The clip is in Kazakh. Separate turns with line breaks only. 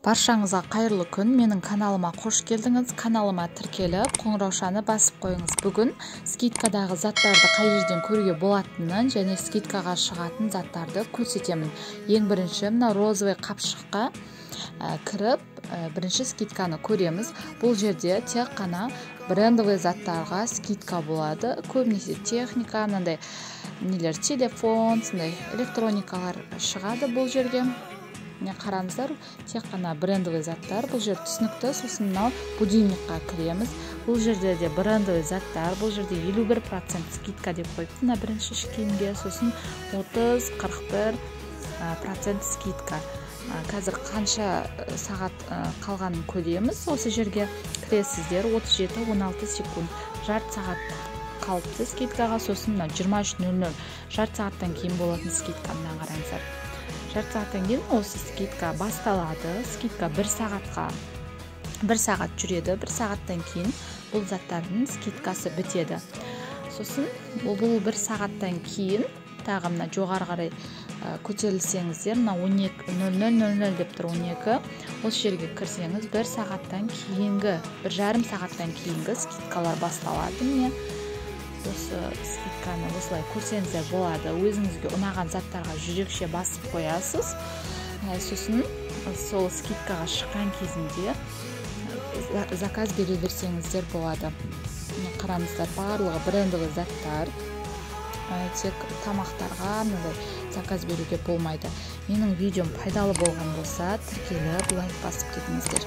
Баршаңызға қайырлы күн. Менің каналыма қош келдіңіз. Каналыма тіркеліп, қоңыраушаны басып қойыңыз. Бүгін скидкадағы заттарды қай жерден көруге болатынын және скидкаға шығатын заттарды көрсетемін. Ең бірінші мына розовый қапшыққа кіріп, бірінші скидканы көреміз. Бұл жерде тек қана брендовый заттарға скидка болады. Көбінесе техника, мынандай нелер, телефон, сондай электроникалар шығады бұл жерге. Міне қараңыздар, тек қана брендовый заттар. Бұл жер түсінікті. Сосын мынау будильникқа кіреміз. Бұл жерде де брендовый заттар. Бұл жерде 51% скидка деп қойыпты мына бірінші іш киімге. Сосын 30-41% скидка. Қазір қанша сағат қалғанын көреміз. Осы жерге кіресіздер, 37-16 секунд, жарты сағат қалыпты скидкаға. Сосын мына 23:00, жарты сағаттан кейін болатын скидка. Мына қараңыздар, жарты сағаттан кейін осы скидка басталады. Скидка бір сағат жүреді. Бір сағаттан кейін бұл заттардың скидкасы бітеді. Сосын бұл бір сағаттан кейін тағы мына жоғары қарай көтерілсеңіздер, мына 12:00:00 деп тұр, 12. Осы жерге кірсеңіз, бір сағаттан кейінгі, 1,5 сағаттан кейінгі скидкалар басталады. Міне осы скидканы осылай көрсеңіздер болады. Өзіңізге ұнаған заттарға жүрекше басып қоясыз. Сосын сол скидкаға шыққан кезінде заказ бере берсеңіздер болады. Қараңыздар, барлығы брендовый заттар. Тек тамақтарға мынандай заказ беруге болмайды. Менің видеом пайдалы болған болса, тіркеліп, лайк басып кетіңіздер.